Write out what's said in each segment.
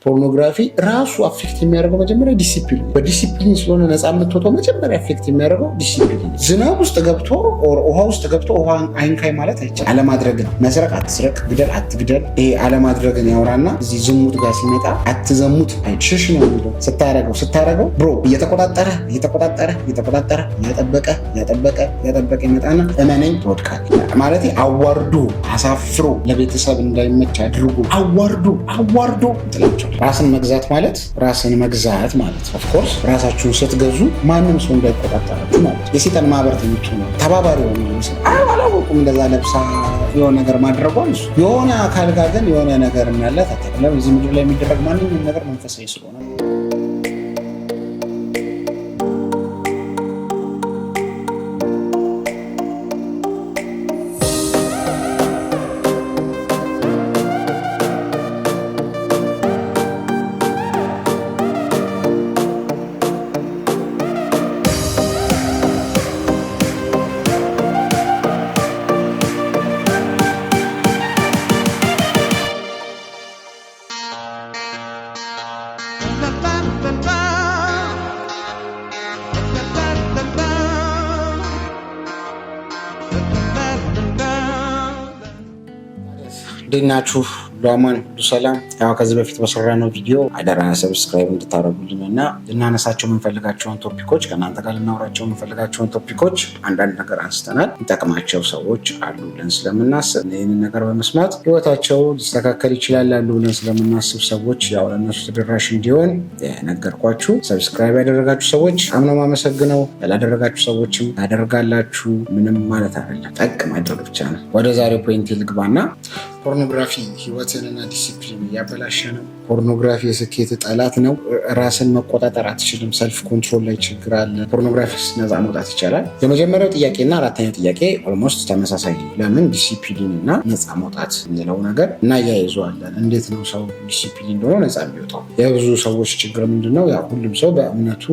ፖርኖግራፊ ራሱ affect የሚያደርገው መጀመሪያ ዲሲፕሊን፣ በዲሲፕሊን ስለሆነ ነፃ የምትወጣው መጀመሪያ affect የሚያደርገው ዲሲፕሊን። ዝናብ ውስጥ ገብቶ ውሃ ውስጥ ገብቶ ውሃ አይንካይ ማለት አይቻልም። አለማድረግን፣ መስረቅ አትስረቅ፣ ግደል አትግደል፣ ይሄ አለማድረግን ያወራና እዚህ ዝሙት ጋር ሲመጣ አትዘሙት ሽሽ ነው የሚለው። ስታረገው ስታረገው bro እየተቆጣጠረ እየተቆጣጠረ እየተቆጣጠረ እያጠበቀ እያጠበቀ እያጠበቀ ይመጣና እመነኝ ትወድቃል። ማለት አዋርዶ አሳፍሮ ለቤተሰብ እንዳይመች አድርጎ አዋርዶ አዋርዶ ጥላቸዋል። ራስን መግዛት ማለት ራስን መግዛት ማለት of course ራሳችሁን ስትገዙ ማንም ሰው እንዳይቆጣጠራችሁ ማለት የሴጣን ማህበርተኞች ሆነ ተባባሪ ሆነ ይመስል አላወቁም። እንደዛ ለብሳ የሆነ ነገር ማድረጓን እሱ የሆነ አካል ጋር ግን የሆነ ነገር እንዳለ ታታለም። እዚህ ምድር ላይ የሚደረግ ማንኛውም ነገር መንፈሳዊ ስለሆነ። እንዴት ናችሁ? ዷማን ሁሉ ሰላም። ያው ከዚህ በፊት በሰራነው ቪዲዮ አደራ subscribe እንድታደርጉልን እና ልናነሳቸው የምንፈልጋቸውን topic ኦች፣ ከእናንተ ጋር ልናወራቸው የምንፈልጋቸውን topic ኦች አንዳንድ ነገር አንስተናል። የሚጠቅማቸው ሰዎች አሉ ብለን ስለምናስብ፣ ይህንን ነገር በመስማት ህይወታቸው ሊስተካከል ይችላል አሉ ብለን ስለምናስብ ሰዎች ያው ለእነሱ ተደራሽ እንዲሆን የነገርኳችሁ። Subscribe ያደረጋችሁ ሰዎች አምነው ማመሰግነው፣ ያላደረጋችሁ ሰዎችም ያደርጋላችሁ። ምንም ማለት አይደለም፣ ጠቅ ማድረግ ብቻ ነው። ወደ ዛሬው point ልግባና ፖርኖግራፊ ህይወትንና ዲሲፕሊን እያበላሸ ነው። ፖርኖግራፊ የስኬት ጠላት ነው። ራስን መቆጣጠር አትችልም። Self control ላይ ችግር አለ። ፖርኖግራፊ ነፃ መውጣት ይቻላል? የመጀመሪያው ጥያቄና አራተኛው ጥያቄ almost ተመሳሳይ። ለምን ዲሲፕሊን እና ነፃ መውጣት የሚለው ነገር እናያይዘዋለን። እንዴት ነው ሰው ዲሲፕሊን እንደሆነ ነፃ የሚወጣው? የብዙ ሰዎች ችግር ምንድን ነው? ያው ሁሉም ሰው በእምነቱ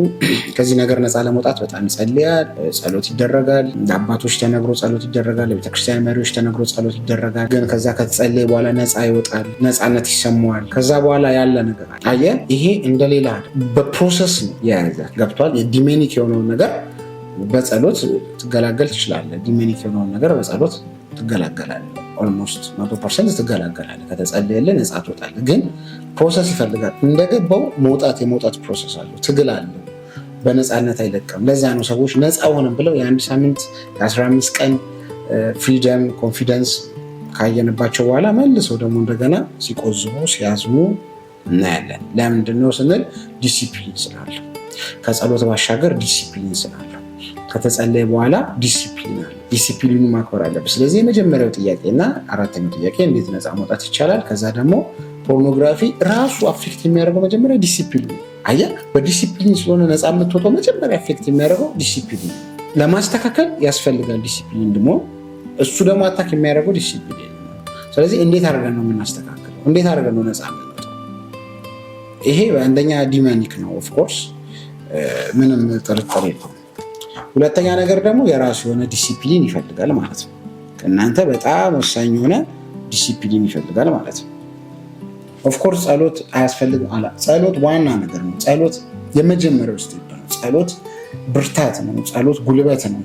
ከዚህ ነገር ነፃ ለመውጣት በጣም ይጸልያል። ጸሎት ይደረጋል። አባቶች ተነግሮ ጸሎት ይደረጋል። የቤተክርስቲያን መሪዎች ተነግሮ ጸሎት ይደረጋል። ግን ከዛ ከተጸለየ በኋላ ነፃ ይወጣል። ነፃነት ይሰማዋል። ከዛ በኋላ ያለ ነገር አየህ፣ ይሄ እንደሌላ በ process ነው የያዘ ገብቷል። የ demonic የሆነውን ነገር በጸሎት ትገላገል ትችላለህ። Demonic የሆነውን ነገር በጸሎት ትገላገላለህ። Almost 100% ትገላገላለህ። ከተጸለየልህ ነፃ ትወጣለህ። ግን process ይፈልጋል። እንደገባው መውጣት የመውጣት process አለው፣ ትግል አለው። በነፃነት አይለቅም። ለዛ ነው ሰዎች ነፃ ሆነን ብለው የአንድ ሳምንት የ15 ቀን freedom confidence ካየንባቸው በኋላ መልሰው ደግሞ እንደገና ሲቆዝሙ ሲያዝኑ እናያለን። ለምንድን ነው ስንል ዲሲፕሊን ስላለው፣ ከጸሎት ባሻገር ዲሲፕሊን ስላለው፣ ከተጸለየ በኋላ ዲሲፕሊን አለ። ዲሲፕሊኑ ማክበር አለብን። ስለዚህ የመጀመሪያው ጥያቄ እና አራተኛው ጥያቄ እንዴት ነፃ መውጣት ይቻላል? ከዛ ደግሞ ፖርኖግራፊ ራሱ affect የሚያደርገው መጀመሪያ ዲሲፕሊን፣ አየህ፣ በዲሲፕሊን ስለሆነ ነፃ የምትወጣው መጀመሪያ affect የሚያደርገው ዲሲፕሊን ለማስተካከል ያስፈልጋል። ዲሲፕሊን ደግሞ እሱ ደግሞ attack የሚያደርገው ዲሲፕሊን። ስለዚህ እንዴት አድርገን ነው የምናስተካክለው? እንዴት አድርገን ነው ነፃ የምንወጣው? ይሄ አንደኛ demonic ነው፣ of course ምንም ጥርጥር የለውም። ሁለተኛ ነገር ደግሞ የራሱ የሆነ ዲሲፕሊን ይፈልጋል ማለት ነው። ከእናንተ በጣም ወሳኝ የሆነ ዲሲፕሊን ይፈልጋል ማለት ነው። Of course ጸሎት አያስፈልግም። ጸሎት ዋና ነገር ነው። ጸሎት የመጀመሪያው step ነው። ጸሎት ብርታት ነው። ጸሎት ጉልበት ነው።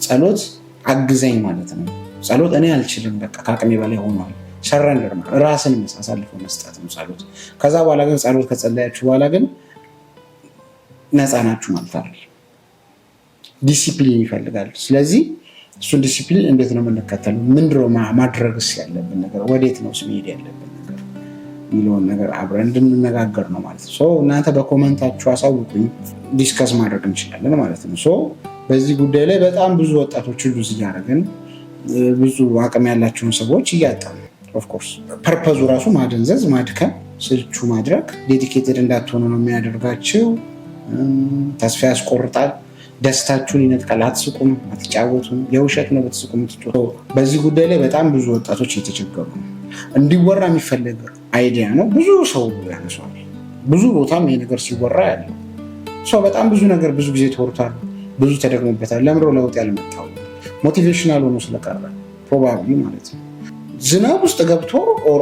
ጸሎት አግዘኝ ማለት ነው። ጸሎት እኔ አልችልም፣ በቃ ከአቅሜ በላይ ሆኗል፣ surrender ማለት ራስን አሳልፎ መስጠት ነው ጸሎት። ከዛ በኋላ ግን ጸሎት ከጸለያችሁ በኋላ ግን ነፃ ናችሁ ማለት አይደለም። ዲሲፕሊን ይፈልጋል። ስለዚህ እሱን ዲሲፕሊን እንዴት ነው የምንከተለው? ምንድነው ማድረግስ ያለብን ነገር፣ ወዴት ነው መሄድ ያለብን ነገር የሚለውን ነገር አብረን እንድንነጋገር ነው ማለት ነው። እናንተ በ comment ኣችሁ አሳውቁኝ፣ discuss ማድረግ እንችላለን ማለት ነው። በዚህ ጉዳይ ላይ በጣም ብዙ ወጣቶችን lose እያደረግን ብዙ አቅም ያላቸውን ሰዎች እያጣን፣ of course purpose ኡ ራሱ ማደንዘዝ፣ ማድከም፣ ስልቹ ማድረግ፣ dedicated እንዳትሆኑ ነው የሚያደርጋቸው። ተስፋ ያስቆርጣል። ደስታችሁን ይነጥቃል። አትስቁም፣ አትጫወቱም። የውሸት ነው ብትስቁም። በዚህ ጉዳይ ላይ በጣም ብዙ ወጣቶች እየተቸገሩ ነው። እንዲወራ የሚፈለግ idea ነው። ብዙ ሰው ያነሷል። ብዙ ቦታም ይሄ ነገር ሲወራ ያለው ሰው በጣም ብዙ ነገር ብዙ ጊዜ ተወርቷል። ብዙ ተደግሞበታል። ለምሮ ለውጥ ያልመጣው motivational ሆኖ ስለቀረ probably ማለት ነው። ዝናብ ውስጥ ገብቶ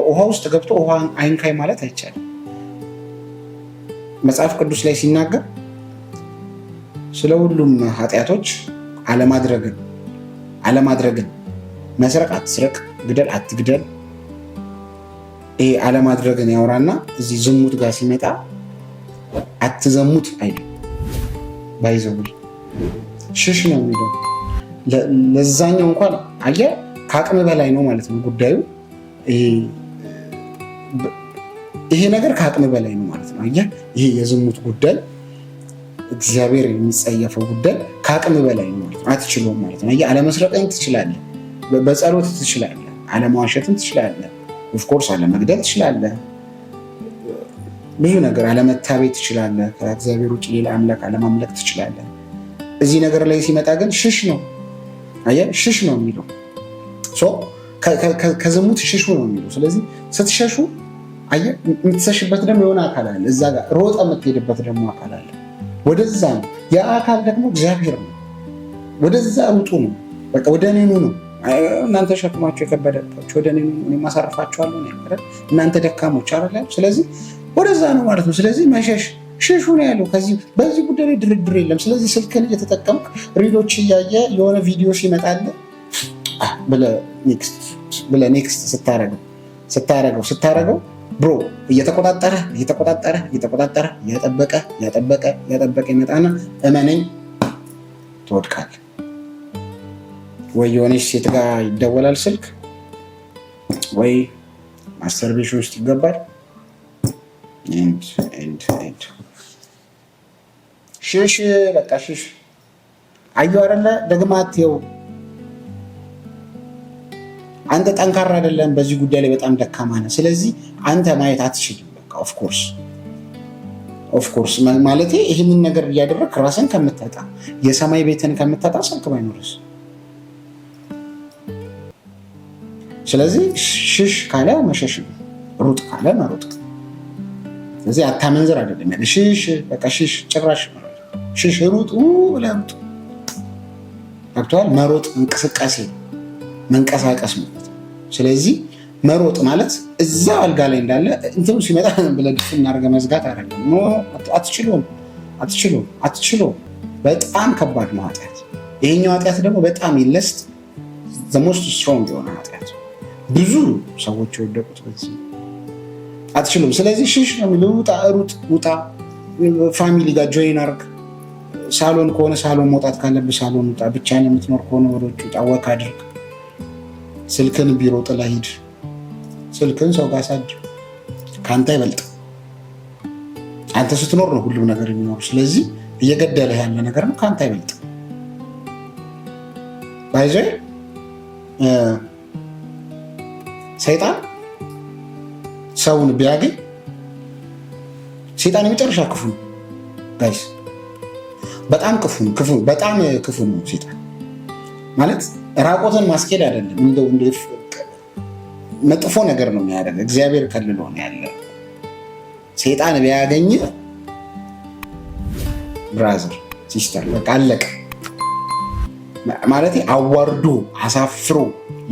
ውሃ ውስጥ ገብቶ ውሃ አይንካይ ማለት አይቻልም። መጽሐፍ ቅዱስ ላይ ሲናገር ስለ ሁሉም ኃጢአቶች አለማድረግን መስረቅ አትስረቅ፣ ግደል አትግደል፣ ይሄ አለማድረግን ያወራና እዚህ ዝሙት ጋር ሲመጣ አትዘሙት አይልም። By the way ሽሽ ነው የሚለው። ለዛኛው እንኳን አየህ ከአቅም በላይ ነው ማለት ነው ጉዳዩ። ይሄ ነገር ከአቅም በላይ ነው ማለት ነው። አየህ ይሄ የዝሙት ጉዳይ፣ እግዚአብሔር የሚጸየፈው ጉዳይ ከአቅም በላይ ነው ማለት ነው። አትችለውም ማለት ነው። አየህ አለመስረቅን ትችላለህ፣ በጸሎት ትችላለህ፣ አለመዋሸትን ትችላለህ፣ of course አለመግደል ትችላለህ፣ ብዙ ነገር አለመታበይ ትችላለህ፣ ከእግዚአብሔር ውጭ ሌላ አምላክ አለማምለክ ትችላለህ። እዚህ ነገር ላይ ሲመጣ ግን ሽሽ ነው። አየህ ሽሽ ነው የሚለው፣ ከዝሙት ሽሹ ነው የሚለው። ስለዚህ ስትሸሹ አየህ የምትሸሽበት ደግሞ የሆነ አካል አለ፣ እዛ ጋር ሮጠ የምትሄድበት ደግሞ አካል አለ። ወደዛ ነው። ያ አካል ደግሞ እግዚአብሔር ነው። ወደዛ ሩጡ ነው። በቃ ወደ እኔ ኑ ነው። እናንተ ሸክማችሁ የከበደባችሁ ወደ እኔ ኑ፣ እኔም አሳርፋችኋለሁ ነው። እናንተ ደካሞች አይደል? ስለዚህ ወደዛ ነው ማለት ነው። ስለዚህ መሸሽ፣ ሽሹ ነው ያለው። ከዚህ በዚህ ጉዳይ ላይ ድርድር የለም። ስለዚህ ስልክን እየተጠቀምክ reel ኦች እያየ የሆነ ቪዲዮ ሲመጣልህ ብለህ next ስታረገው ስታረገው ስታረገው bro እየተቆጣጠረ እየተቆጣጠረ እየተቆጣጠረ እያጠበቀ እያጠበቀ እያጠበቀ ይመጣና እመነኝ ትወድቃለህ። ወይ የሆነች ሴት ጋር ይደወላል ስልክ፣ ወይ masturbation ውስጥ ይገባል። And ሽሽ፣ በቃ ሽሽ። አየሁ አይደለ? ደግማ አትየው። አንተ ጠንካራ አይደለም፣ በዚህ ጉዳይ ላይ በጣም ደካማ ነህ። ስለዚህ አንተ ማየት አትችልም። በቃ of course ማለቴ ይህንን ነገር እያደረግክ ራስን ከምታጣ፣ የሰማይ ቤትን ከምታጣ ስልክ ባይኖርስ? ስለዚህ ሽሽ ካለ መሸሽ ነው፣ ሩጥ ካለ መሮጥ። ስለዚህ አታመንዝር አይደለም ያለ፣ ሽሽ፣ በቃ ሽሽ፣ ጭራሽ ሽሽ፣ ሩጥ ብለህ ሩጥ። ገብቶሃል? መሮጥ እንቅስቃሴ፣ መንቀሳቀስ ማለት ነው። ስለዚህ መሮጥ ማለት እዛ አልጋ ላይ እንዳለ እንትኑ ሲመጣ ብለህ ድፍን አድርገህ መዝጋት አይደለም። No፣ አትችሉም፣ አትችሉም፣ አትችሉም። በጣም ከባድ ነው ኃጢአት። ይሄኛው ኃጢአት ደግሞ በጣም ይለስት the most strong የሆነ ኃጢአት፣ ብዙ ሰዎች የወደቁት በዚህ። አትችሉም። ስለዚህ ሽሽ ነው የሚለው። ውጣ፣ ሩጥ፣ ውጣ፣ family ጋር join አርግ። ሳሎን ከሆነ ሳሎን መውጣት ካለብህ ሳሎን ውጣ። ብቻህን የምትኖር ከሆነ ወደ ውጭ ውጣ፣ walk አድርግ። ስልክን ቢሮ ጥለህ ሂድ። ስልክን ሰው ጋር አሳድር። ከአንተ አይበልጥ። አንተ ስትኖር ነው ሁሉም ነገር የሚኖሩ። ስለዚህ እየገደለህ ያለ ነገር ነው፣ ከአንተ አይበልጥ። By the way ሰይጣን ሰውን ቢያገኝ፣ ሰይጣን የመጨረሻ ክፉ ነው guys፣ በጣም ክፉ ነው። ክፉ፣ በጣም ክፉ ነው። ሰይጣን ማለት ራቆትን ማስኬድ አይደለም፣ እንደው መጥፎ ነገር ነው የሚያደርግ። እግዚአብሔር ከልሎ ነው ያለ። ሰይጣን ቢያገኝ brother, sister፣ በቃ አለቀ። ማለት አዋርዶ፣ አሳፍሮ፣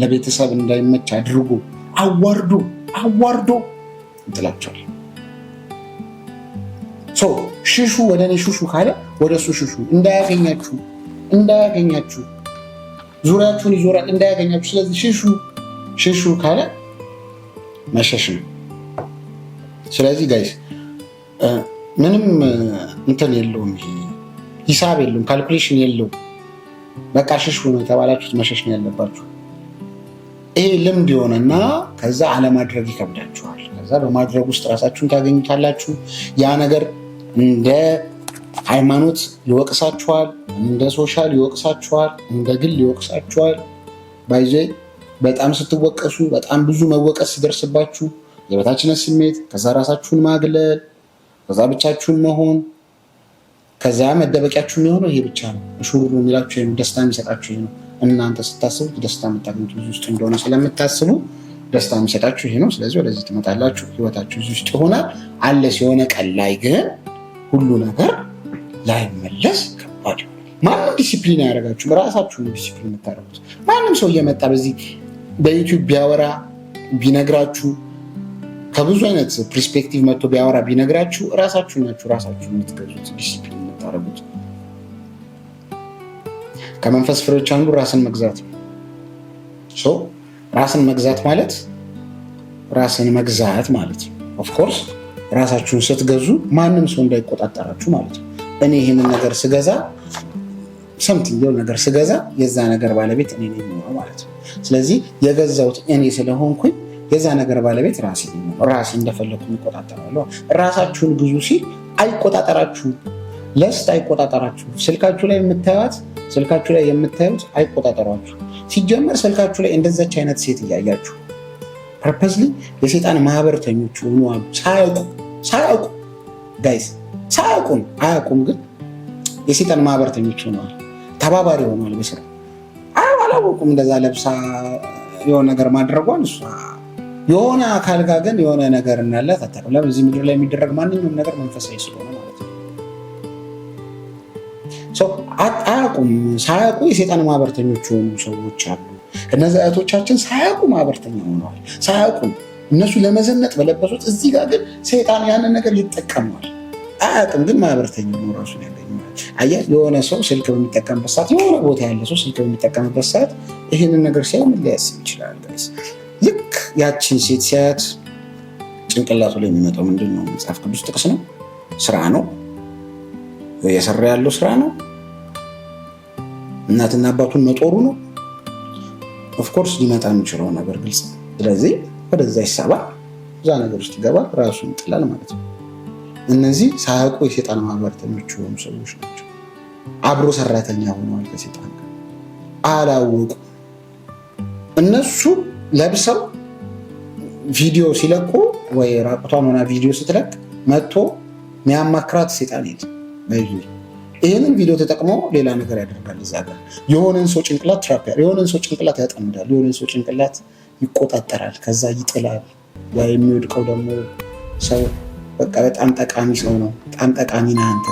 ለቤተሰብ እንዳይመች አድርጎ፣ አዋርዶ አዋርዶ ይጥላቸዋል። ሽሹ፣ ወደ እኔ ሽሹ ካለ ወደ እሱ ሽሹ። እንዳያገኛችሁ፣ እንዳያገኛችሁ፣ ዙሪያችሁን ይዞራል፣ እንዳያገኛችሁ። ስለዚህ ሽሹ፣ ሽሹ ካለ መሸሽ ነው። ስለዚህ guys ምንም እንትን የለውም፣ ይሄ ሂሳብ የለውም፣ calculation የለውም። በቃ ሽሹ ነው የተባላችሁት፣ መሸሽ ነው ያለባችሁ። ይሄ ልምድ የሆነና ከዛ አለማድረግ ይከብዳችኋል። ከዛ በማድረግ ውስጥ ራሳችሁን ታገኙታላችሁ። ያ ነገር እንደ ሃይማኖት ይወቅሳችኋል፣ እንደ social ይወቅሳችኋል፣ እንደ ግል ይወቅሳችኋል። By the way በጣም ስትወቀሱ፣ በጣም ብዙ መወቀስ ሲደርስባችሁ የበታችነት ስሜት፣ ከዛ ራሳችሁን ማግለል፣ ከዛ ብቻችሁን መሆን፣ ከዛ መደበቂያችሁ የሚሆነው ይሄ ብቻ ነው። ሹሩ የሚላችሁ ደስታ የሚሰጣችሁ ይሄ ነው። እናንተ ስታስቡት ደስታ የምታገኙት ብዙ ውስጥ እንደሆነ ስለምታስቡ ደስታ የሚሰጣችሁ ይሄ ነው። ስለዚህ ወደዚህ ትመጣላችሁ፣ ህይወታችሁ እዚህ ውስጥ ይሆናል አለ። ሲሆነ ቀን ላይ ግን ሁሉ ነገር ላይመለስ ከባድ ይሆናል። ማንም ዲሲፕሊን አያደርጋችሁም፣ ራሳችሁ ነው ዲሲፕሊን የምታደርጉት። ማንም ሰው እየመጣ በዚህ በ YouTube ቢያወራ ቢነግራችሁ ከብዙ አይነት perspective መጥቶ ቢያወራ ቢነግራችሁ ራሳችሁ ናችሁ ራሳችሁ የምትገዙት፣ ዲሲፕሊን የምታደርጉት። ከመንፈስ ፍሬዎች አንዱ ራስን መግዛት ነው። So ራስን መግዛት ማለት ራስን መግዛት ማለት ነው። Of course ራሳችሁን ስትገዙ ማንም ሰው እንዳይቆጣጠራችሁ ማለት ነው። እኔ ይህንን ነገር ስገዛ፣ something የሆነ ነገር ስገዛ የዛ ነገር ባለቤት እኔ ነኝ የምሆነው ማለት ነው። ስለዚህ የገዛሁት እኔ ስለሆንኩኝ የዛ ነገር ባለቤት ራሴ ነኝ፣ ራሴ እንደፈለግኩ እቆጣጠራለሁ። ራሳችሁን ግዙ ሲል አይቆጣጠራችሁም። Lust አይቆጣጠራችሁ። ስልካችሁ ላይ የምታዩት፣ ስልካችሁ ላይ የምታዩት አይቆጣጠሯችሁ። ሲጀመር ስልካችሁ ላይ እንደዛች አይነት ሴት እያያችሁ purposely የሴጣን ማህበርተኞች ሆኑ አሉ። ሳያውቁ፣ ሳያውቁ guys፣ ሳያውቁ ነው፣ አያውቁም፣ ግን የሴጣን ማህበርተኞች ሆነዋል። ተባባሪ ሆነዋል በስራ። አላወቁም። እንደዛ ለብሳ የሆነ ነገር ማድረጓን እሷ የሆነ አካል ጋር ግን የሆነ ነገር እንዳላት አታውቅም። ለምን? እዚህ ምድር ላይ የሚደረግ ማንኛውም ነገር መንፈሳዊ ስለሆነ ማለት ነው። አያውቁም። ሳያውቁ የሴጣን ማህበርተኞች የሆኑ ሰዎች አሉ። እነዚህ እህቶቻችን ሳያውቁ ማህበርተኛ ሆነዋል። ሳያውቁ እነሱ ለመዘነጥ በለበሱት፣ እዚህ ጋር ግን ሰይጣን ያንን ነገር ይጠቀመዋል። አያውቅም፣ ግን ማህበርተኛ ነው ራሱን ያገኘዋል። አየህ፣ የሆነ ሰው ስልክ በሚጠቀምበት ሰዓት፣ የሆነ ቦታ ያለ ሰው ስልክ በሚጠቀምበት ሰዓት ይህንን ነገር ሲያይ ምን ሊያስብ ይችላል? Guys፣ ልክ ያችን ሴት ሲያያት ጭንቅላቱ ላይ የሚመጣው ምንድን ነው? መጽሐፍ ቅዱስ ጥቅስ ነው? ስራ ነው? እየሰራ ያለው ስራ ነው? እናትና አባቱን መጦሩ ነው? Of course ሊመጣ የሚችለው ነገር ግልጽ ነው። ስለዚህ ወደዛ ይሳባል፣ እዛ ነገር ውስጥ ይገባል፣ ራሱን ይጥላል ማለት ነው። እነዚህ ሳያውቁ የሴጣን ማህበርተኞች የሆኑ ሰዎች ናቸው። አብሮ ሰራተኛ ሆነዋል ከሴጣን ጋር፣ አላወቁ። እነሱ ለብሰው ቪዲዮ ሲለቁ ወይ ራቁቷን ሆና ቪዲዮ ስትለቅ መጥቶ የሚያማክራት ሴጣን የለም። ይህንን ቪዲዮ ተጠቅሞ ሌላ ነገር ያደርጋል። እዛ ጋር የሆነን ሰው ጭንቅላት trap፣ የሆነን ሰው ጭንቅላት ያጠምዳል። የሆነን ሰው ጭንቅላት ይቆጣጠራል። ከዛ ይጥላል። ያ የሚወድቀው ደግሞ ሰው በቃ በጣም ጠቃሚ ሰው ነው። በጣም ጠቃሚ ነህ አንተ።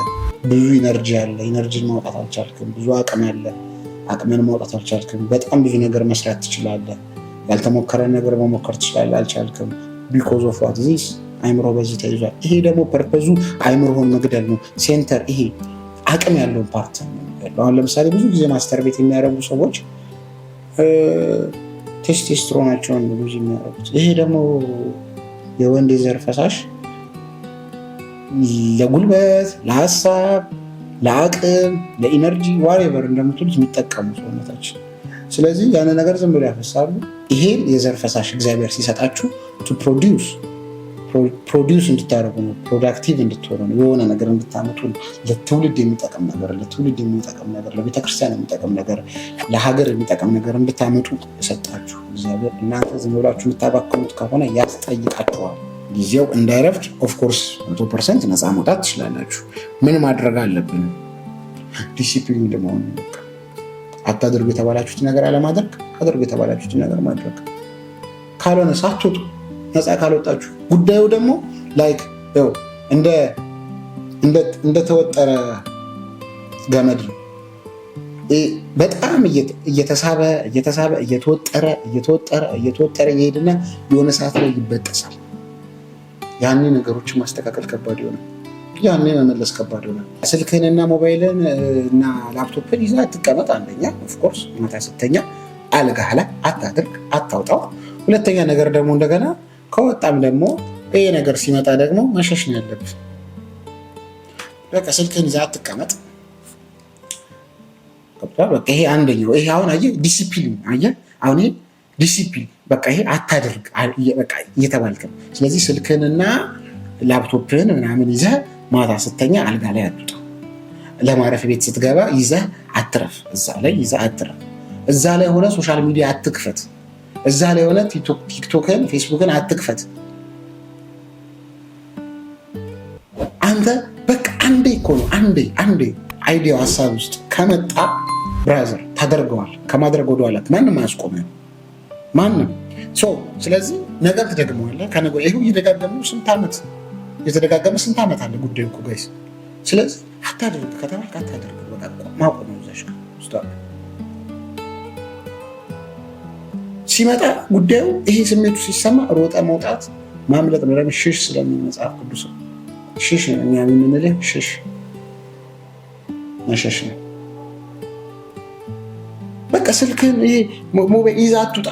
ብዙ energy አለ፣ energy ን ማውጣት አልቻልክም። ብዙ አቅም አለ፣ አቅምን ማውጣት አልቻልክም። በጣም ብዙ ነገር መስራት ትችላለህ። ያልተሞከረ ነገር መሞከር ትችላለህ፣ አልቻልክም። Because of what? This አይምሮ በዚህ ተይዟል። ይሄ ደግሞ purpose ኡ አይምሮህን መግደል ነው። Center ይሄ አቅም ያለውን part ነው የሚገድለው። አሁን ለምሳሌ ብዙ ጊዜ masturbate የሚያደርጉ ሰዎች ቴስቴስትሮናቸውን ብዙ የሚያደርጉት፣ ይሄ ደግሞ የወንድ የዘር ፈሳሽ ለጉልበት፣ ለሀሳብ፣ ለአቅም፣ ለ energy whatever እንደምትሉት የሚጠቀሙ ሰውነታችን። ስለዚህ ያን ነገር ዝም ብሎ ያፈሳሉ። ይሄን የዘር ፈሳሽ እግዚአብሔር ሲሰጣችሁ to produce እንድታደርጉ ነው፣ productive እንድትሆኑ ነው፣ የሆነ ነገር እንድታመጡ ነው። ለትውልድ የሚጠቅም ነገር፣ ለትውልድ የሚጠቅም ነገር፣ ለቤተክርስቲያን የሚጠቅም ነገር፣ ለሀገር የሚጠቅም ነገር እንድታመጡ የሰጣችሁ እግዚአብሔር እናንተ ዝም ብላችሁ የምታባክኑት ከሆነ ያስጠይቃችኋል። ጊዜው እንዳይረፍድ of course 100% ነፃ መውጣት ትችላላችሁ። ምን ማድረግ አለብን? ዲሲፕሊን ለመሆን አታድርጉ የተባላችሁትን ነገር አለማድረግ፣ አድርጉ የተባላችሁትን ነገር ማድረግ። ካልሆነ ሳትወጡ፣ ነፃ ካልወጣችሁ ጉዳዩ ደግሞ like እንደተወጠረ ገመድ ነው። በጣም እየተሳበ እየተሳበ፣ እየተወጠረ እየተወጠረ እየተወጠረ እየሄድና የሆነ ሰዓት ላይ ይበጠሳል። ያኔ ነገሮችን ማስተካከል ከባድ ይሆናል። ያኔ መመለስ ከባድ ይሆናል። ስልክህንና ሞባይልን እና ላፕቶፕን ይዘህ አትቀመጥ። አንደኛ of course ማታ ስተኛ አልጋህ ላይ አታድርግ፣ አታውጣው። ሁለተኛ ነገር ደግሞ እንደገና ከወጣም ደግሞ ይሄ ነገር ሲመጣ ደግሞ መሸሽ ነው ያለብህ። በቃ ስልክህን ይዘህ አትቀመጥ። በቃ ይሄ አንደኛው። ይሄ አሁን አየህ ዲሲፕሊን፣ አየህ አሁን ይሄ ዲሲፕሊን፣ በቃ ይሄ አታድርግ በቃ እየተባልክ ነው። ስለዚህ ስልክህንና ላፕቶፕህን ምናምን ይዘህ ማታ ስተኛ አልጋ ላይ አትውጣ። ለማረፍ ቤት ስትገባ ይዘህ አትረፍ። እዛ ላይ ይዘህ አትረፍ። እዛ ላይ ሆነ social media አትክፈት። እዛ ላይ ሆነ ቲክቶክን ፌስቡክን አትክፈት። አንተ በቃ አንዴ እኮ ነው፣ አንዴ አንዴ idea ው ሀሳብ ውስጥ ከመጣ brother ታደርገዋል። ከማድረግ ወደኋላ ማንም አያስቆምህም። ማንም። ስለዚህ ነገ ትደግመዋለህ። ከነገ ይኸው እየደጋገሙ ስንት ዓመት የተደጋገመ ስንት ዓመት አለ ጉዳዩ እኮ guys። ስለዚህ አታደርግ ከተባልክ አታደርግ። በቃ ማቆም ነው። እዛሽ stop። ሲመጣ ጉዳዩ ይሄ ስሜቱ ሲሰማ ሮጠ መውጣት ማምለጥ ነው። ለምን? ሽሽ ስለሚል መጽሐፍ ቅዱስ ሽሽ ነው። እኛ የምንልህ ሽሽ፣ መሸሽ ነው። በቃ ስልክህን ይሄ ሞባይል ይዘህ አትውጣ።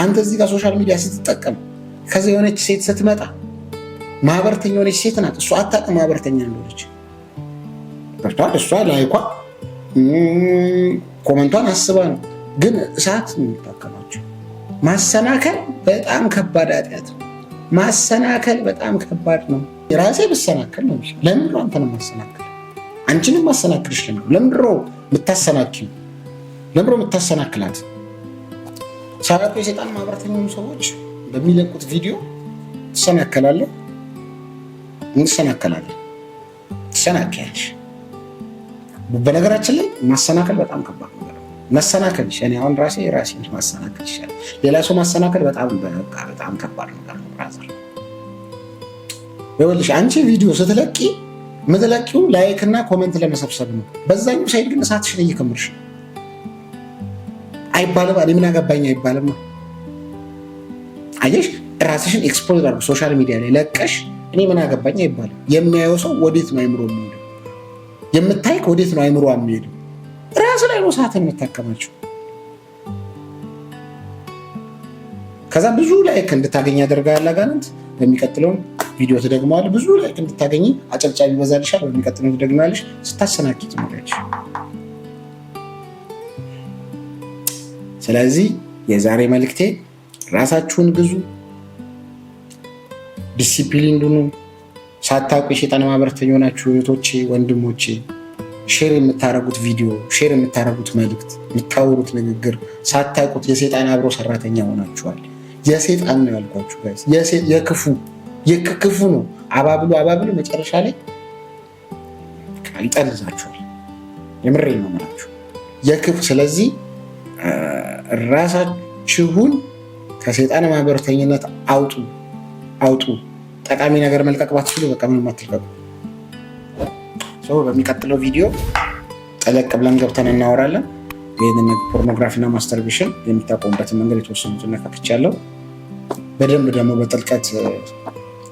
አንተ እዚህ ጋር social media ስትጠቀም ከዚ የሆነች ሴት ስትመጣ ማህበርተኛ የሆነች ሴት ናት። እሷ አታውቅም ማህበርተኛ እንደሆነች፣ ገብቶሃል። እሷ like ኳ comment ቷን አስባ ነው። ግን እሳት ነው የምታከማቸው። ማሰናከል በጣም ከባድ ኃጢአት ነው። ማሰናከል በጣም ከባድ ነው። የራሴ ብሰናከል ነው። ለምንድን ነው አንተንም ማሰናከል? አንቺንም ማሰናክልሽ ለምንድን ነው? ለምንድን ነው የምታሰናክዪው? ለምንድን ነው የምታሰናክላት? ሳያውቁ የሰይጣን ማህበረተኛ ሰዎች በሚለቁት ቪዲዮ ትሰናከላለህ፣ እንሰናከላለን፣ ትሰናከያለሽ። በነገራችን ላይ ማሰናከል በጣም ከባድ ነገር ነው። መሰናከል እኔ አሁን ራሴ ራሴን ማሰናከል ይሻላል። ሌላ ሰው ማሰናከል በጣም በጣም ከባድ ነገር ነው። Brother፣ ይኸውልሽ፣ አንቺ ቪዲዮ ስትለቂ የምትለቂው like እና comment ለመሰብሰብ ነው። በዛኛው side ግን እሳትሽን እየከመርሽ ነው። አይባልም፣ እኔ ምን አገባኝ አይባልም። አየሽ፣ ራስሽን expose አድርጎ social media ላይ ለቀሽ እኔ ምን አገባኝ አይባልም። የሚያየው ሰው ወዴት ነው አይምሮ የሚሄደው? የምታይክ ወዴት ነው አይምሮ የሚሄደው? ራስ ላይ ነው እሳትን የምታከማቸው። ከዛ ብዙ like እንድታገኝ ያደርጋል አጋንንት። በሚቀጥለውም ቪዲዮ ትደግመዋለህ። ብዙ like እንድታገኝ አጨብጫቢ ይበዛልሻል። በሚቀጥለው ትደግመዋለሽ። ስታሰናኪ ትኖሪያለሽ። ስለዚህ የዛሬ መልእክቴ ራሳችሁን ግዙ፣ ዲሲፕሊን ሁኑ። ሳታውቁ የሴጣን ማህበረተኛ የሆናችሁ እህቶቼ፣ ወንድሞቼ፣ share የምታደርጉት ቪዲዮ፣ share የምታደርጉት መልእክት፣ የምታወሩት ንግግር ሳታውቁት የሴጣን አብሮ ሰራተኛ ሆናችኋል። የሴጣን ነው ያልኳችሁ guys፣ የክፉ የክፉ ነው። አባብሎ አባብሎ መጨረሻ ላይ ይጠልዛችኋል። የምሬ ነው የምላችሁ የክፉ። ስለዚህ ራሳችሁን ከሴጣን ማህበረተኝነት አውጡ፣ አውጡ። ጠቃሚ ነገር መልቀቅ ባትችሉ በቃ ምንም አትልቀቁ። በሚቀጥለው ቪዲዮ ጠለቅ ብለን ገብተን እናወራለን። ይህንን ፖርኖግራፊ እና masturbation የሚታቆሙበትን መንገድ የተወሰኑትን ነካክቻለሁ። በደንብ ደግሞ በጥልቀት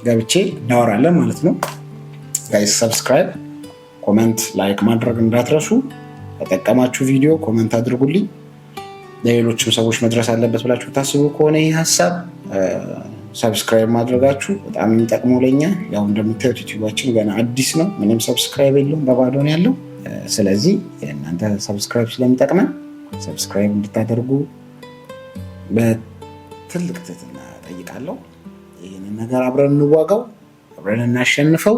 ገብቼ እናወራለን ማለት ነው። Guys፣ subscribe፣ comment፣ like ማድረግ እንዳትረሱ። ከጠቀማችሁ ቪዲዮ comment አድርጉልኝ። ለሌሎችም ሰዎች መድረስ አለበት ብላችሁ ታስቡ ከሆነ ይህ ሀሳብ subscribe ማድረጋችሁ በጣም የሚጠቅመው ለኛ። ያው እንደምታዩት ዩቲዩባችን ገና አዲስ ነው፣ ምንም subscribe የለውም፣ በባዶ ነው ያለው። ስለዚህ የእናንተ subscribe ስለሚጠቅመን subscribe እንድታደርጉ በትልቅ ትህትና ጠይቃለሁ። ይህንን ነገር አብረን እንዋጋው፣ አብረን እናሸንፈው፣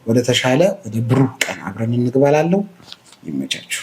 ወደ ተሻለ ወደ ብሩህ ቀን አብረን እንግባላለሁ። ይመቻችሁ።